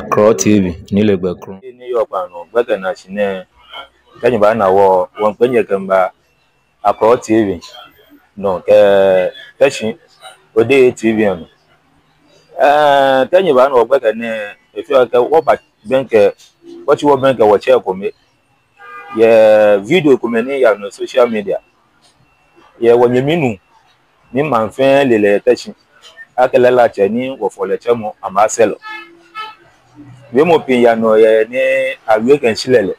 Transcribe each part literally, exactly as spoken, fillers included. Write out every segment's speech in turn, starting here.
Akrɔ T V, nilee gbɛ krɔŋŋ. Ni yɔɔ kpaa nɔ, gbɛkɛ naashi nɛɛ, kɛ nyɛbaana wɔ, wɔmiikpee nyɛ kɛmiiba Akrɔ T V nɔ kɛ Teshie Ode T V nɔ. Ɛɛ, kɛ nyɛbaana wɔ gbɛkɛ nɛɛ, efeɔ akɛ wɔbabɛŋkɛ, wɔtsi wɔbɛŋkɛ wɔtsɛ kome yɛ video komɛi ni yaa nɔ social media. Yɛ wɔnyɛmi nuu ni maŋ fɛɛ le lɛ yɛ Teshie akɛ Lalatsɛ ni wɔfɔɔ lɛ tsɛmɔ Amaa Sɛlɔ. Wiemɔ pii yaa nɔ yɛ he ni awie kɛshi lɛ lɛ,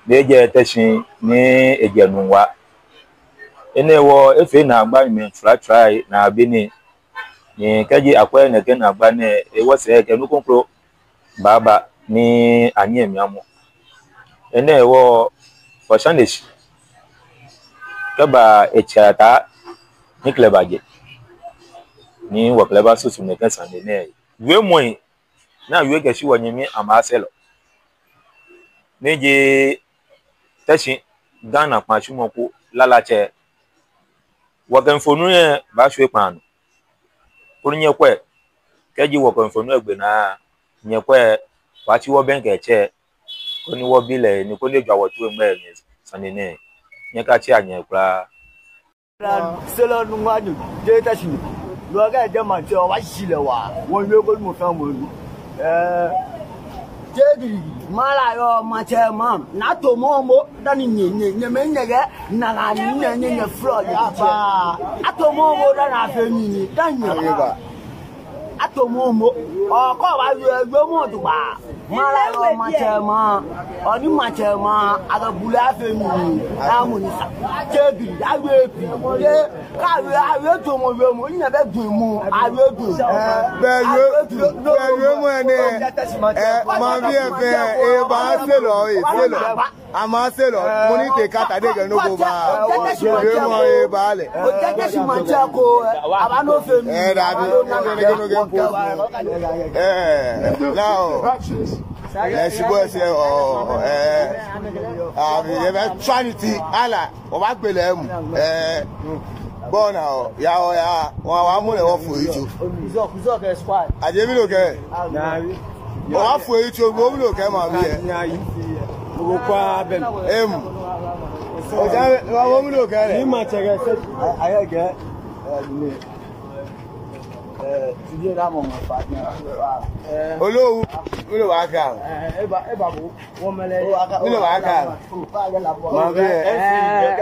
ni ejɛ Teshie ni ejɛ Nungua. Enɛ hewɔ efee naagba mɛi tswatwai naa be nɛɛ. Ni kɛji akwɛ nɛkɛ naagba nɛɛ, ewɔ sɛɛ akɛ nɔ kroko baaba ni anyiɛ mli amɔ. Enɛ hewɔ wɔshane shi kɛba etsɛ ataa ni kɛlɛ bajɛ ni wɔkɛ lɛ basusu nɛkɛ sane nɛɛ. Wiemɔi ni awie kɛshi wɔnyɛmi Amaa Sɛlɔ ni ji Teshie Ghana kpashimɔ ko Lalatsɛ. Wɔkɛ mfoniri lɛ baashwie kpaa nɔ koni nyɛkwɛ. Kɛji wɔkɛ mfoniri lɛ gbe naa, nyɛkwɛ, wɔbaatsi wɔbɛŋkɛ etsɛ koni wɔbi lɛ he ni koni ejwa wɔ toi yɛ sane nɛɛ. Nyɛkatsea nyɛhe kwraa. Sɛlɔ Nungua nyo, jɛ Teshie nyo. Nɔ kɛ jɛ maŋtsɛ, wɔbaashi lɛ waa. Wɔnyɛ ko mɔ fɛɛ mɔ nyo. Ɛɛ, jɛ bi, mala yɔɔ maŋtsɛ maŋ. Naa to mɔ mɔ, dani nyɛ, nyɛ, nyɛmɛi nyɛkɛ, naa ni nyɛ, nyɛ, nyɛ flɔ, nyɛ ba. Ato mɔ mɔ, dani afee nii, dani nyɛ. Ato mɔ mɔ, ɔ, kɔ ba yɔ, yɔ mɔ to ba. Mala yɔɔ maŋtsɛ maŋ, ɔ ni maŋtsɛ maŋ, akɛ bulɛ afee nii, amɔ ni sa. Jɛ bi, awie bi, jɛ, ka awie, awie to mɔ, awie mɔ, nyɛ bɛ dun mɔ, awie dun. Bɛ awie, bɛ awie mɔ nɛ, ɛ, maŋbii fɛɛ, eba Sɛlɔ, ɛ, Sɛlɔ. Amaa Sɛlɔ, mɔ ni tee kata de kɛ nɔ ko ba. Wiemɔ eba lɛ. Ojɛ Teshie maŋtsɛ ko, ɛ, aba nɔ fee mi. Ɛ, dabi. Ɛ, now. Let's go, say, ɔ, ɛ. Abi, ebɛ trinity, ala, wɔbaagbe lɛ mli. Ɛ, bɔ ni, ɔ, ya, ɔ, ya, wɔ, wɔmɔ lɛ wɔfo yitso. Kuzɔ, kuzɔ kɛ squad. Ajɛ mi lo kɛ. Naa. Wɔfo yitso, bo mli okɛ maŋbii lɛ. Em. Ojaa, bo mli okɛ lɛ. Ni maŋtsɛ kɛ sɛ. Ayɛ kɛ. Olowu, mli obaaka. Mli obaaka. Maŋbii lɛ.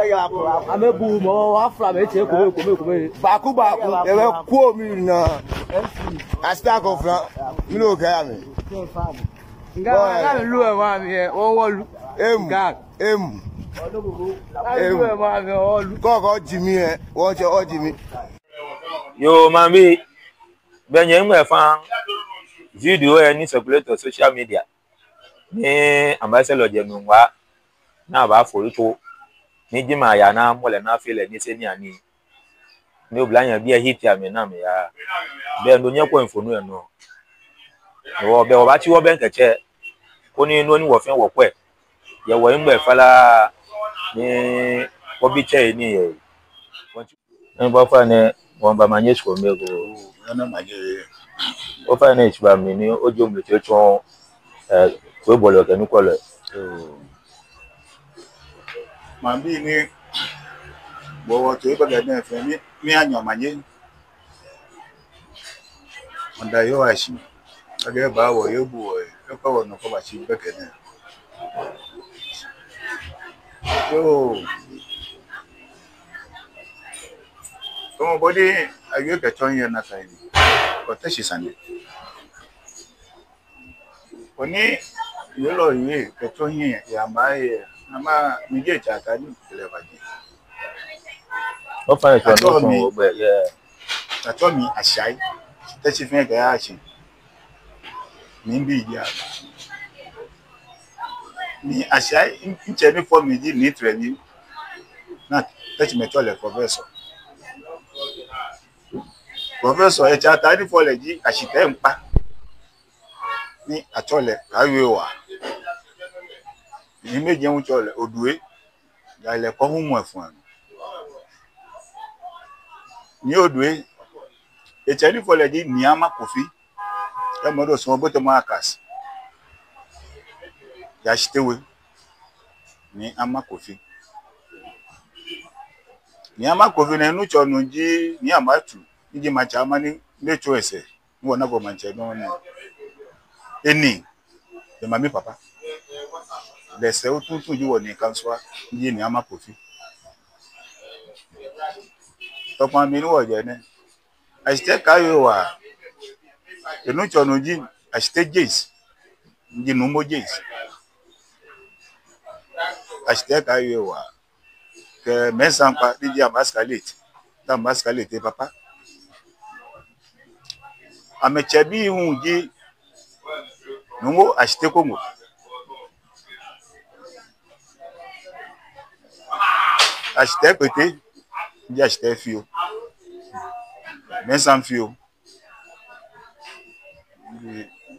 Amɛbu mɔ, wɔfla amɛtsɛ kome, kome, kome. Baku, baku, ebɛ ko mi na. Asita ko fla, mli okɛ amɛ. Nga, nga lu ɛ wa mi ɛ, wɔ, wɔlu. Em, em. Nga lu ɛ wa mi ɛ, wɔlu. Kɔkɔ Jimmy ɛ, wɔtsɛ ɔ Jimmy. Yoo, maŋbii, bɛ nyɛ ŋmɛ fan video ɛ ni circulate on social media. Ni Amaa Sɛlɔ jɛ Nungua, ni abaafo yitso. Ni jɛmɛ aya ni amɔ lɛ ni afee lɛ niseniianii. Ni oblahii bii lɛ hit amɛ ni amɛya. Bɛ no nyɛkwɛ mfoniri lɛ nɔ. Wɔ, bɛ wɔbaatsi wɔbɛŋkɛ etsɛ. Koni nɔ ni wɔfɛɛ wɔkwɛ. Yɛ wɔhiŋmɛi fala ni wɔbi tsɛ he nii yɛ. Ni ofainɛ, wɔmiiba manye shi kome ko. Ofainɛ, shi ba mli ni ojo mli tete tsɔ, ɛ, toibolɔ kɛ nukɔlɔ. Maŋbii ni bo wɔto eba kɛ nɛɛ fɛɛ, mi, miiha nyɛ omanye. Wɔmiida Yehowa shi akɛ eba wɔhe, ebu wɔhe, ekpa wɔ nɔ kɛbashi gbɛkɛ nɛɛ. Yoo. Tamɔ bɔ ni awie kɛtsɔ hiɛ nakai nii. Kɔ Teshie sane. Koni yelɔ yɛ kɛtsɔ hiɛ yɛ Amaa hiɛ. Amaa mije etsɛ ataa ni kɛlɛ baje. Ofainɛ, atsɔ mi, ogbɛ, yeah. Atsɔ mi Ashai. Teshie fɛɛ kɛya shi. Mibi ji Ataa. Ni Ashai, mitsɛ ni fɔ mi ji Nii Trɛni. Ni Teshie mɛi tsɛɔ lɛ Professor. Professor, etsɛ ataa ni fɔ lɛ ji Ashitey Mkpa. Ni atsɛɔ lɛ Kawie Wa. Ni mɛi ji ŋutsɔ lɛ Odue. Jalɛ kɔ hu mɔ efɔŋ. Nii Odue, etsɛ ni fɔ lɛ ji Nii Ama Kofi. Kɛ mɔ do sɔn bote mɔ akas. Ashitey We, Nii Ama Kofi. Nii Ama Kofi nɛɛ, enuŋtsɔ nuu ji Nii Ama Atuu, ni ji maŋtsɛ Ama ni, ni tsɔɔ esɛɛ, ni wɔnako maŋtsɛ nɔ nɛɛ. Enii, emami papa. Lɛ sɛɛ otuuntu ji wɔ Nii Kansua, ni ji Nii Ama Kofi. Tɔkpaŋ mli ni wɔjɛ nɛɛ. Ashitey Kayowaa, enuŋtsɔ nuu ji Ashitey James, ni ji Nuumo James. Ashitey Kayowaa, kɛ Mensah Kpa, ni ji Ama Scarlett, ni Ama Scarlett epapa. Amɛtsɛbii hu ji Nuumo Ashitey Kongo, Ashitey Kpete, ni ji Ashitey Fioo, Mensah Fioo.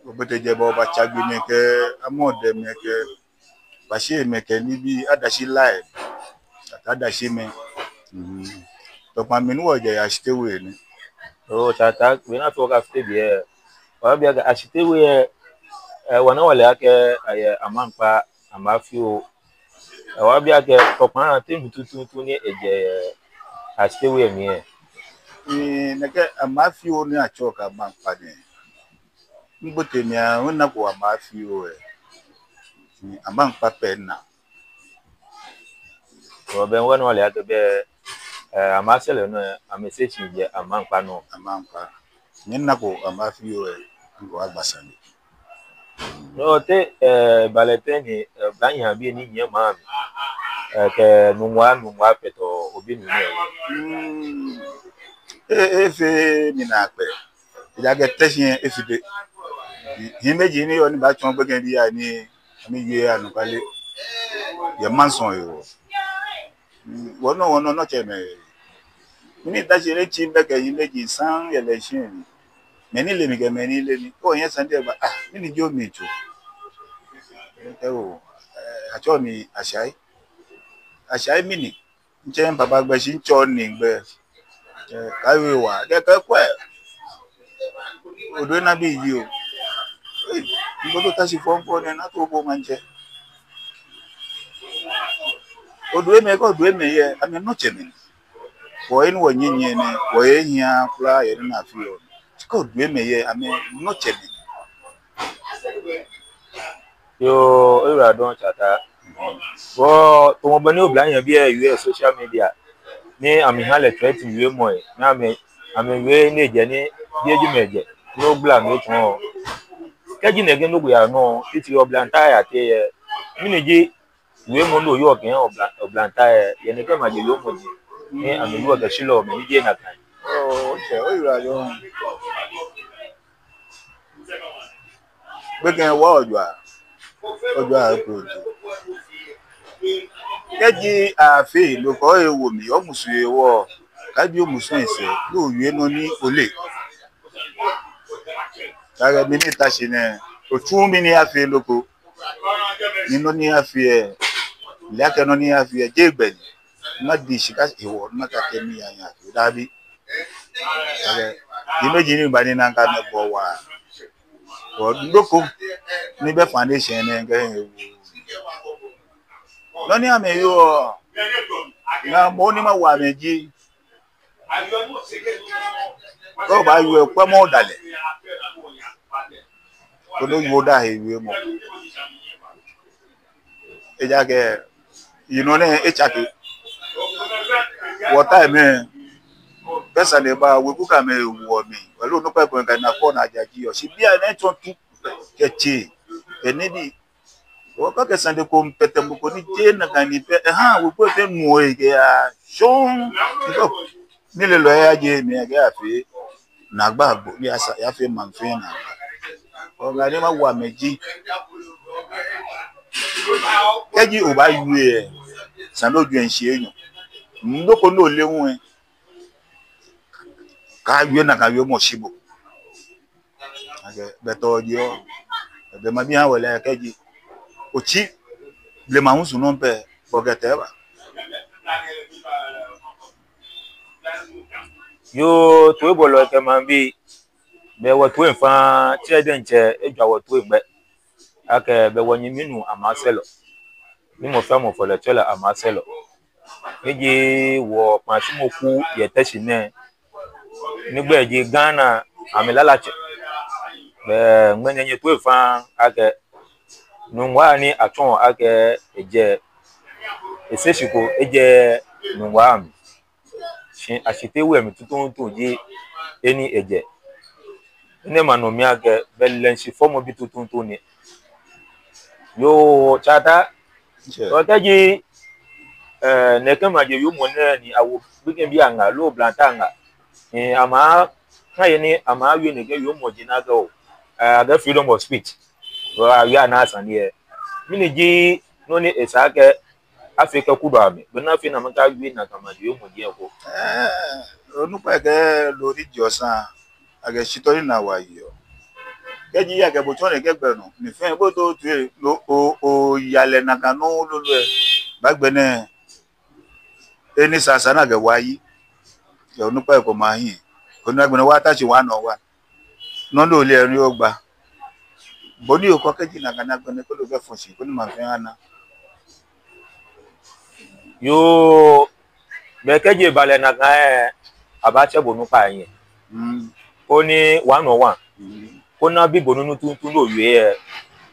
Obote jɛ ba obatsa gbi mɛi kɛ, amɔ dɛ mɛi kɛ, bashi mɛi kɛ nibii, adashi lai, adashi mɛi. Mhm. Tɔkpaŋ mli ni wɔjɛ yɛ Ashitey We nɛɛ. Oo, Tsɛ Ataa, be ni afee wɔkafite biɛ, wɔbi akɛ Ashitey We, eh, wɔna wɔle akɛ, eh, Amaŋkpa, Ama Fioo. Eh, wɔbi akɛ tɔkpaŋ te nɔ tuuntu ni ejɛ, eh, Ashitey We mli lɛ. Ni nɛkɛ Ama Fioo ni atsɛɔ akɛ Amaŋkpa nɛɛ, mibote mli lɛ, minako Ama Fioo lɛ. Ni Amaŋkpa pɛ mina. Wɔbɛ wɔna wɔle akɛ bɛ, eh, Ama Sele nɔ, amɛsɛɛ shi jɛ Amaŋkpa nɔ. Amaŋkpa. Minako Ama Fioo lɛ, ni wɔgba sane. Nɔ tɛ, eh, balɛ tɛ ni, eh, oblahii abii ni yɛ maŋ mli, eh, kɛ nuŋua, nuŋua kpɛtɛ obi nuu nɛɛ. Mm. E, efee mi naakpɛɛ. Ejaakɛ Teshie efite. Hii meji ni yɔɔ ni baatsɔ gbekɛbii anii, amɛye anɔkwale yɛ maŋsɔ hewɔ. Mm, wɔnɔ, wɔnɔ, nɔtsɛmɛi. Mɛni Teshie lɛ tsi bɛ kɛ hii meji saŋŋ yɛ lɛ shishi. Mɛi ni le mi kɛ mɛi ni leee mi. Kɛ oyɛ sane lɛ ba, ah, mɛni ji omiitsɔɔ? Ɛɛ, oo, ɛɛ, atsɛɔ mi Ashai. Ashai mɛni? Mitsɛ mipapa gbɛ shi mitsɛɔ minii gbɛ. Ɛɛ, Kayowaa, kɛ, kɛ kwɛ. Odoi nabii ji o. Ei, mibolo Teshie fɔŋfɔŋ nɛɛ, nato bo maŋtsɛ. Odoimɛi, kɛ odoimɛi yɛ, amɛnɔtsɛmɛi ni. Wɔyɛ ni wɔnyɛnyɛ nɛɛ, wɔyɛ hiaa kwraa yɛ nɛɛ afi oo. Kɛ odoimɛi yɛ, amɛnɔtsɛmɛi ni. Yoo, oyiwaladɔŋŋ Tsɛ Ataa. Wɔ, tamɔ bɔ ni oblahii abii yɛ social media ni amɛha lɛ threat wiemɔi, ni amɛ, amɛwie ni ejɛ ni, jeee jɛmɛ ejɛ, ni ogbla nɔ tsɔ. Kɛji nɛkɛ nɔ ko yaa nɔ, titri oblantai ateŋ lɛ, mɛni ji wiemɔ ni oyɔɔ kɛha obla, oblantai lɛ, yɛ nɛkɛ maji yɔɔmɔ ji, ni amɛwie kɛshilɔ mɛi ni jeee nakai. Oo, otsɛ, oyiwaladɔŋŋ. Gbekɛ wa ojwa, ojwa kpoti. Kɛji afee loko ewo mi, omusu ewo, kaabi omusu esɛɛ, ni owie nɔ ni ole. Kɛkɛ mɛni Teshie nɛɛ, otsu mɛni afee loko. Ni nɔ ni afee, lɛ akɛ nɔ ni afee, jeee gbɛ ni. Madi shika hewɔ, makakɛɛ mi yaa yaa, dabi. Ɛɛ, hii meji ni ba ni naŋ ka mɛi bɔ wa. Wɔ nɔ ko, ni bɛ foundation nɛɛ kɛ hewɔ. Nɔ ni amɛyɔɔ, ŋa mɔ ni mawa amɛ ji. Kɛ obaawie, kwɛmɔ odalɛ. Koni owie oda he wiemɔ. Ejaakɛ, you know, nɛɛ etsake. Wɔ time lɛ, kɛ sane ba, weku kɛ amɛ woɔ mli. Wɔ lɛ onukpa ko kɛ na kɔ na jaji yɔɔ. Shi bianɛ tsɔ tu kɛ tsɛ. Kɛ nibii. Wɔ kɛ sane ko mpɛtɛ mɔ ko ni jeee nakai ni pɛ. Ɛhɛɛ, weku efee nuɔ ekɛya. Shɔŋŋ. Nilee lɛ eyaje mli ekɛya fee naagba agbo ni esa, eyafee maŋ fɛɛ naagba. Ŋa ni mawa amɛ ji. Kɛji obaawie, esa ni ojwɛŋ shi enyɔ. Nɔ ko ni ole hu lɛ, kaawie nakai wiemɔ shi bo. Akɛ, bɛ tɔ ji o. Bɛ mabi ha wɔ lɛ kɛji. Otsi, blema hu su nɔ pɛ, bɔ kɛ tɛ ba. Yoo, toibolɔi kɛ maŋbii, bɛ wɔtoi faŋŋ, tsɛ diɛŋtsɛ ejwa wɔtoi gbɛ. akɛ bɛ wɔnyɛminuu Amasɛlɔ, ni mɔ fɛɛ mɔ fɔlɛ tsɛɔ lɛ Amasɛlɔ, ni ji wɔkpaŋshimɔ kuu yɛ Teshie nɛɛ, ni gbɛi ji Ghana Amɛ Lalatsɛ. Bɛ ŋmɛnɛ nyɛtoi faŋŋ akɛ Nungua ni atsɔɔ akɛ ejɛ, ese shi ko ejɛ Nungua mli. Shi Ashitey We mli tuuntu ji he ni ejɛ. Enɛ ma nɔ mi akɛ bɛ lɛ shi fɔmɔbi tuuntu ni. Yoo, Tsata. Tsɛ. Ɔ, kɛji, eh, nɛkɛ maje wiemɔ nɛɛ ni awo gbekɛbii aŋa, loo oblahii aŋa, eh, amɛkã he ni amɛwie nɛkɛ wiemɔ ji nɛkɛ oo, eh, akɛ freedom of speech. Ɔ, awie anaa sane lɛ. Mɛni ji nɔ ni esa akɛ afee kɛkudo amɛ, bɔ ni afee ni amɛkawie nakai maje wiemɔ ji eko? Eh, onukpa kɛ lori jɔsa, akɛ shitɔ ni naa wa yi ɔ. Kɛji akɛ bo tsɔ nɛkɛ gbɛ nɔ, mi fɛɛ bo to tue, lo o, o, yalɛ nakai nɔ lolo ɛ. Ba gbɛ nɛɛ, eni sasa na kɛ wa yi. Kɛ onukpa ko ma hi. Ko ni gbɛ nɛɛ wa ta shi wa nɔ wa. Nɔ ni ole ni ogba. Bɔ ni okɔ kɛji nakai na gbɛ nɛɛ ko lo kɛ fɔ shi, ko ni ma fɛɛ ana. Yoo, bɛ kɛji eba lɛ nakai ɛ, abaatsɛ bo onukpa ɛ. Mm. Koni one on one. Mm. Koni abi bo nɔ tuuntu ni owie ɛ.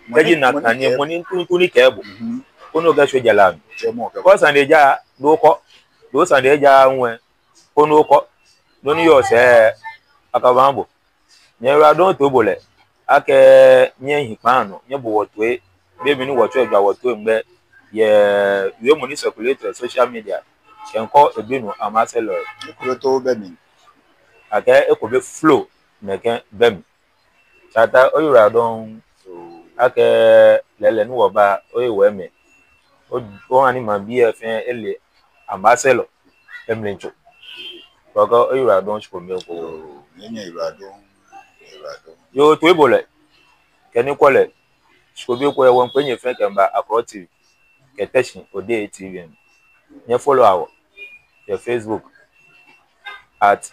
Kɛji nakai ni mɔ ni tuuntu ni kɛɛ bo. Mhm. Koni okɛ shwie jara mli. Tsɛ mɔ kɛ. Kɔ sane ja, do kɔ. Do sane ja ŋwɛ. Koni okɔ. Nɔ ni yɔɔ sɛɛ, akaba bo. Nyɛyiwaladɔŋŋ toibolɔi, akɛ nyɛhi kpaa nɔ, nyɛbo wɔ toi, be mli ni wɔtsɔ ejwa wɔ toi ŋgbɛ, yɛ wiemɔ ni circulate yɛ social media, kɛkɔ ebi nɔ Amasɛlɔ. Eko be too bɛ mli. Akɛ eko be flow nɛkɛ bɛ mli. Tsata, oyiwaladɔŋŋ, akɛ lɛɛlɛŋ ni wɔba, oye wɔ mli. O, oha ni maŋbii ɛ fɛɛ ele Amasɛlɔ emli tso. Kɔkɔ oyiwaladɔŋŋ shikome ko. Yoo, nyɛyiwaladɔŋŋ, yiwaladɔŋŋ. Yoo, toibolɔi, kɛ nikwɛlɔi, shikome ko yɛ wɔŋkpee nyɛ fɛɛ kɛmiiba Akrɔ T V, kɛ Teshie Odei T V. Nyɛ follow wɔ, yɛ Facebook, at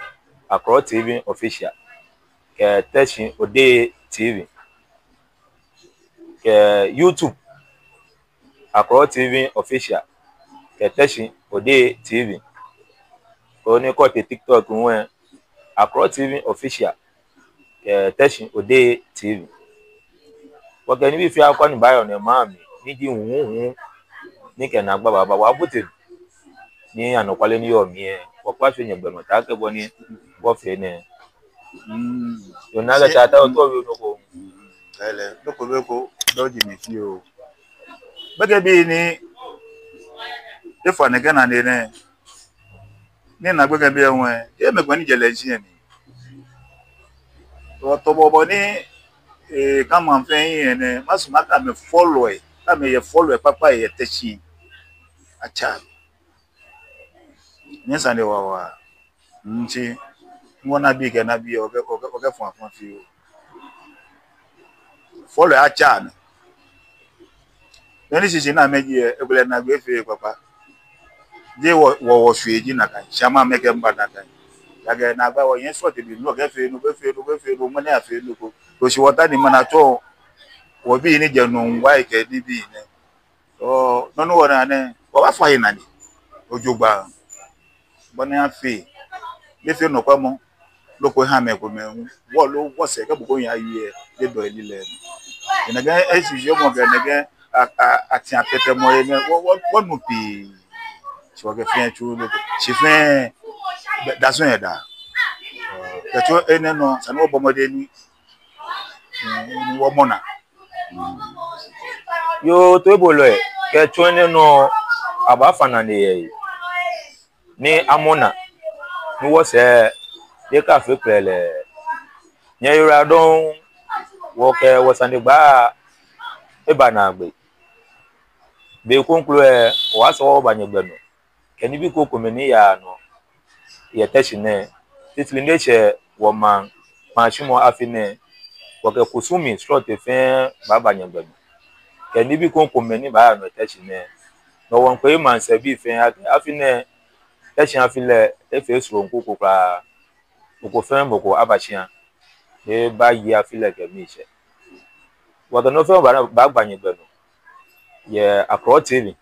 Akrɔ T V Official, kɛ Teshie Odei T V, kɛ YouTube, Akrɔ T V Official, kɛ Teshie Odei T V. Koni kɔ tɛ TikTok ŋwɛ, Akrɔ T V Official, kɛ Teshie Odei T V. Wɔkɛ nibii fɛɛ akɔ ni baayɔɔ nɛɛ maŋ mli, ni ji huhuuhu, ni kɛ naagba baaba, wɔbote ni anɔkwale ni yɔɔ mli ɛ, wɔkpa shi nyɛ gbɛ nɔ taakɛ bɔ ni wɔfee nɛɛ. Mm. Yoo, naa kɛ Tsata, otao owie nɔ ko? Mm, lɛɛlɛŋ, nɔ ko be ko, dɔ ji mi fioo. Gbekɛbii ni efa nɛkɛ nane nɛɛ, ni naa gbekɛbii ɛ ŋwɛ, yɛ mɛi kpɛ ni jɛ lɛ shi ɛ mli. Wɔtɔ bɔbɔ ni, eh, kama fɛɛ yi ɛ nɛɛ, masumɔ akɛ amɛ follow ɛ, akɛ amɛ yɛ follow ɛ kpakpa yɛ Teshie. Atsa. Nyɛsane wa wa. Ntsi, ŋwɔ nabi kɛ nabi, okɛ, okɛ, okɛ fɔn fɔn fioo. Follow ɛ atsa amɛ. Nɔ ni shishi ni amɛji ɛ, ekolɛ naagbee fee kpakpa. Jeee wɔ, wɔ, wɔshwie ji nakai, shi amɛ amɛkɛmiiba nakai. Akɛ naagba wɔnyɛ sɔte bi, nɔ kɛ fee, nɔ kɛ fee, nɔ kɛ fee, nɔ mɛni afee, nɔ ko. Oshi wɔta ni mana tsɔ, wɔbii ni jɛ nɔ ŋwa kɛ nibii nɛɛ. Oo, nɔ ni wɔna nɛɛ, wɔbaafɔ he nane. Ojogbaŋŋ. Bɔ ni afee. Ni fee nɔkwɛmɔ. Loko ha mɛi komɛi. Wɔ loo wɔsɛɛ kɛ bo ko yaa yɛ. Yɛ dɔ eli lɛ. Enɛ kɛ eshishi mɔ kɛ enɛ kɛ a, a, ati akɛtɛ mɔ yɛ nɛɛ. Wɔ, wɔ, wɔnu pii. Shi wɔkɛ fɛɛ tsu loko. Shi fɛɛ. Bɛ, da so yɛ da. Kɛtsɔ enɛ nɔ. Esa ni wɔbɔ mɔdɛŋ ni. Mm, wɔmɔ naa. Yoo, toibolɔi, kɛtsɔ enɛ nɔ, abaafa nane yɛ he. Ni amɔ naa, ni wɔsɛɛ, ni ekafee kpɛlɛɛlɛɛ. Nyɛyiwaladɔŋŋ, wɔkɛ wɔsanegbaa eba naagbee. Be kroko ɛ, wɔbaasɔle wɔba nyɛgbɛ nɔ. Kɛ nibii krokomɛi ni yaa nɔ yɛ Teshie nɛɛ, titri ni eshɛ wɔmaŋ kpaŋshimɔ afi nɛɛ, wɔkɛ kusumii srɔtoi fɛɛ baaba nyɛgbɛ nɔ. Kɛ nibii krokomɛi ni baaya nɔ yɛ Teshie nɛɛ, no wɔmiikpee maŋsɛɛbii fɛɛ akɛ afi nɛɛ, Teshie afi lɛ, efee srɔto ko kwraa, mɔ ko fɛɛ mɔ ko aba shia, ni ebaye afi lɛ kɛ miishɛɛ. Wɔkɛ nɔ fɛɛ nɔ baagba nyɛ gbɛ nɔ yɛ Akrɔ T V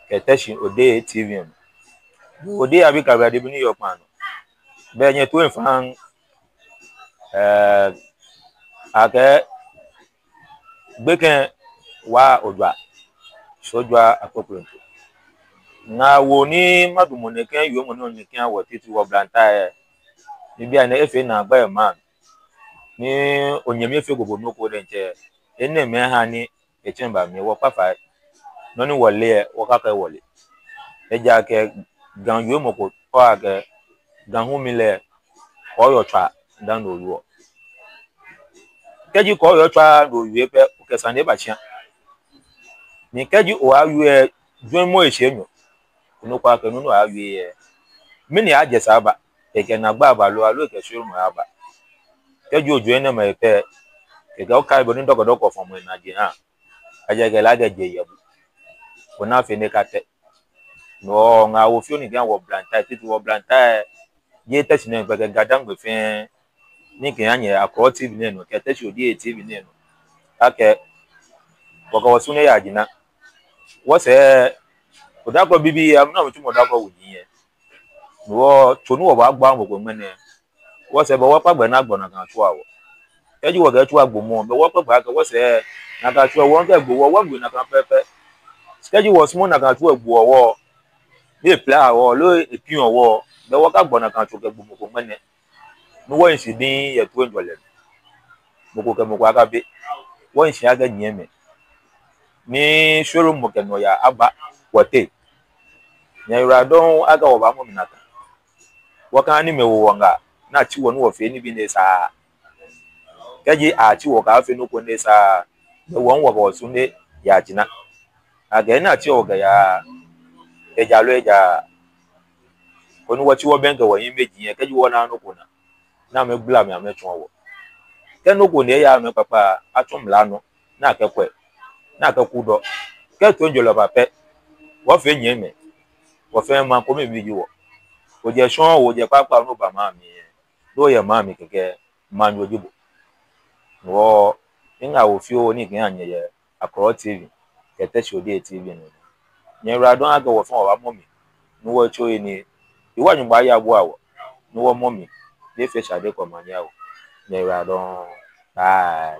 kɛ Teshie Ode T V nɔ. Ode Abi Kabiade bii ni yɔɔ kpaa nɔ, bɛ nyɛtoiŋ faŋŋ. Ɛɛ, akɛɛ gbekɛ waa ojwa, shi ojwa akpokploŋto. Ŋaawoo ni madumɔ nɛkɛ wiemɔ nɔ nɛkɛ wɔ titri wɔ blanta lɛ, ni bianɛ efee naagba yɛ maŋ, ni onyɛmi efeko bo nɔ ko diɛŋtsɛ. Enɛɛmɛi ha ni etsɛŋ ba mli wɔkpa fai. Nɔ ni wɔle lɛ, wɔkakɛɛ wɔle. Ejaakɛ Ga wiemɔ ko kɛɔ akɛ Ga humi lɛ, kɔɔyɔɔ tswaa dani owieɔ. Kɛji kɔɔyɔɔ tswaa ni owie pɛ, okɛ sane bashia. Ni kɛji owie lɛ, jwɛŋmɔ eshiɛ enyɔ. Koni okɛɛ akɛ nɔ ni owie lɛ, mɛni ajɛ sɛɛ aba? Ekɛ naagba aba loo, aloo ekɛ shweremɔ aba? Kɛji ojwɛŋ enɛɛmɛi pɛ, kɛkɛ okai bɔ ni dɔkɔdɔkɔ fɔmɔ lɛ naa je ha. Ajɛ kɛ lɛ akɛ je yɛ bo. Koni afee ni ekatɛ. No ŋaawoo fioo ni kɛha wɔ blanta lɛ, titri wɔ blanta lɛ, jeee Teshie nɛɛ pɛ, kɛ Ga-Dangme fɛɛ, ni kɛha nyɛ Akrɔ T V nɛɛ nɔ kɛ Teshie Ode T V nɛɛ nɔ, akɛ wɔkɛ wɔsu ni yaa jina. Wɔsɛɛ, odako bibii, amɛnɔ amɛtsumɔ odako wuji lɛ. Ni wɔ tso ni wɔbaagba mɔ ko ŋmɛnɛ, wɔsɛɛ bɛ wɔkpa gbɛ ni agbɔ nakai atsu aha wɔ. Kɛji wɔkɛɛ tsu agbo mɔ, bɛ wɔkpa gbɛ akɛ wɔsɛɛ, nakai atsu lɛ wɔŋkɛgbo wɔ, wɔŋgbe nakai pɛpɛ. Kɛji wɔsumɔɔɔ nakai atsu lɛ egboɔ wɔ, ni eplaa wɔ, loo epiɔ wɔ, bɛ wɔkagbɔ nakai atsu kɛgbo mɔ ko ŋmɛnɛ. Ni wɔhi shi diŋŋ yɛ toiŋjɔlɛ. Mɔ ko kɛ mɔ ko akabe. Wɔhi shi akɛ nyɛmimɛi. Ni shweremɔ kɛ nɔyaa aba wɔteŋ. Nyɛyiwaladɔŋŋ akɛ wɔbaamɔ mli nakai. Wɔkaha ni mɛi wo wɔ ŋaa, ni atsi wɔ ni wɔfee nibii ni esaaa. Kɛji atsi wɔ kɛfee nɔ ko ni esaaa, bɛ wɔ hu wɔkɛ wɔsu ni yaa jina. Akɛ ni atsi wɔ kɛyaa, eja loo ejaaa. Koni wɔtsi wɔbɛŋkɛ wɔhiimeji lɛ, kɛji wɔna nɔ ko naa, ni amɛgbala mli amɛtsɔɔ wɔ. Kɛ nɔ ko ni eyaaa nɔ kpakpa, atsɔ mla nɔ, ni akɛkwɛ, ni akɛkudɔ. Kɛ toiŋjɔlɛ ba pɛ, wɔfee nyɛmimɛi, wɔfɛɛ maŋ kome mli ji wɔ. Ojɛ shɔŋŋ, ojɛ kpakpa, ni oba maŋ mli lɛ, ni oyɛ maŋ mli kɛkɛ, maŋ nyo ji bo. Wɔ, miŋaawoo fioo ni kɛha nyɛ yɛ Akrɔ T V kɛ Teshie Ode T V nɔ. Nyɛyiwaladɔŋŋ akɛ wɔfɛɛ wɔbaamɔ mli, ni wɔtso he ni, ewa Nyɔŋmɔ aya ebua wɔ, ni wɔmɔ mli, ni efee shade kɛ omanye aha wɔ. Nyɛyiwaladɔŋŋ. Bye.